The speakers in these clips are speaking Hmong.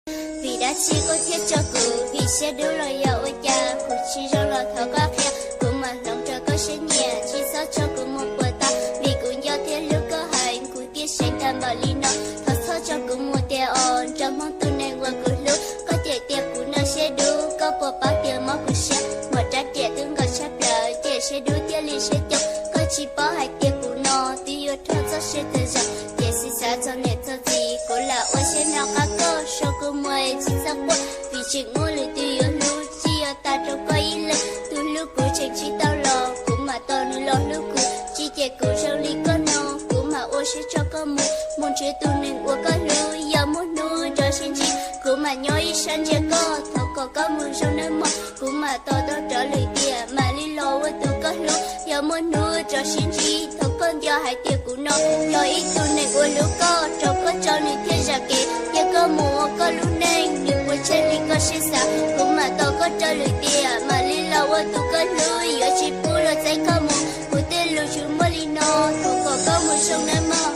Vim dab tsi koj thiaj tso kuv, vim siab dub los yog ua cas, kuv tsis zoo los thov koj qhia, kuv mam hloov rau koj siab nyiam, tsis txhob tso kuv mus puas tau, vim kuv nco thiab hlub koj heev, kuv thiaj seev tag npaum li no, thov txhob tso kuv mus tiag os, nraug Hmoob tus neeg uas kuv hlub, koj cem tias kuv no siab dub, koj puas paub tias mob kuv siab, muaj rab riam twb nkaus tshaj plaws, ces siab dub thiaj li siab coob, koj tsis paub hais tias kuv no twb yuav rho txoj sia tawm zaum, tiam sis xav txog niam txog txiv, kuv lam ua siab hnov qab koj, sau kua muag es tsis txhob quaj, vim tseem muaj lwm tus yuav hlub, tsis yog tas rau koj ib leeg, tus hlub kuv tseem tsis tau los, kuv mam tos nws los hlub kuv, tsis ces kuv zoo li koj no, kuv mam ua siab tso koj mus, mus nrhiav tus neeg uas koj hlub, yog muaj hnub rov sib ntsib, kuv mam nyob ib sab ntsia koj, thov kom koj mus zoo nawb mog, kuv mam tos tau rov lwm tiam, mam li los ua tus koj hlub, yog muaj hnub rov sib ntsib, thov koj nco hais tias kuv no yog ib tug neeg uas hlub koj, rau koj tso nws thiaj zam kev, cia koj mus ua koj lub neej, nws puas tsheej li koj siab xav, kuv mam tos koj rov lwm tiam, mam li los ua tus koj hlub, yuav tsis pub luag txeeb koj mus, kuv tej lus tsuas muaj li no, thov kom koj mus zoo nawb mog.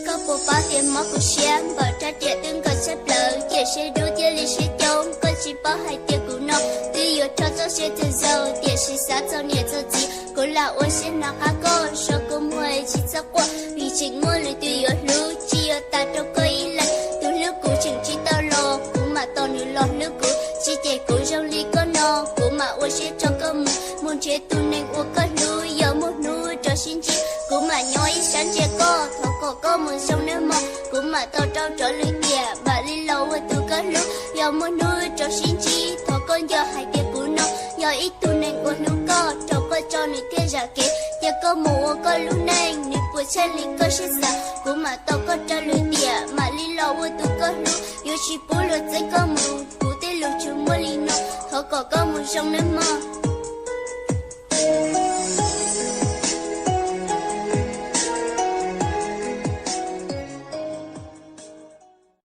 Koj puas paub tias mob kuv siab, npaum rab riam twb nkaus tshaj plaws, ces siab dub thiaj li siab coob, koj tsis paub hais tias kuv no twb yuav rho txoj sia tawm zaum, tiam sis xav txog niam txog txiv, kuv lam ua siab hnov qab koj, sau kua muag es tsis txhob quaj, vim tseem muaj lwm tus yuav hlub, tsis yog tas rau koj ib leeg, tus hlub kuv tseem tsis tau los, kuv mam tos nws los hlub kuv, tsis ces kuv zoo li koj no, kuv mam ua siab tso koj mus, mus nrhiav tus neeg uas koj hlub, yog muaj hnub rov sib ntsib, kuv mam nyob ib sab ntsia koj, thov kom koj mus zoo nawb mog, kuv mam tos rau rov lwm tiam, mam li los ua tus koj hlub, yog muaj hnub rov sib ntsib, thov koj nco hais tias kuv no yog ib tug neeg uas hlub koj, rau koj tso nws thiaj zam kev, cia koj mus ua koj lub neej, nws puas tsheej li koj siab xav, kuv mam tos koj rov lwm tiam, mam li los ua tus koj hlub, yuav tsis pub luag txeeb koj mus, kuv tej lus tsuas muaj li no, thov kom koj mus zoo nawb mog.